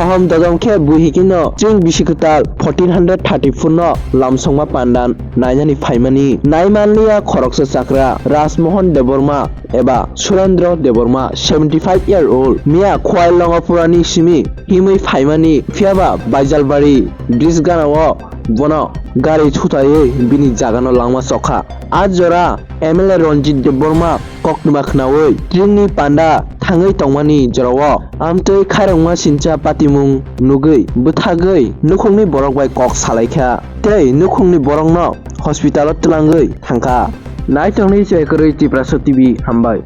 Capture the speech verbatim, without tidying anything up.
Hom dodom khe buihikino chwng bisi kwtal fourteen hundred thirty-four no lamsongma panda nainani phaimani. Naimanliya khoroksa chakra Rajmohan Debbarma eba Surendra Debbarma, seventy five year old, miya Khowai Longapurani simi himwi phaimani, phiyaba Baijalbari bridge ganao bono gari thutaiwi bini jagano langma chokha. A jora M L A Ranjit Debbarma koktwma khnaui tringni panda thangwi tongmani jorao amtwi khairokma sincha patimung nugwi bwthagwi nukhungni borok bai kok salaikha tei nukhungni borokno hospitalo twlangwi thangkha. Naitokni se kwrwi Tiprasa T V, hambai.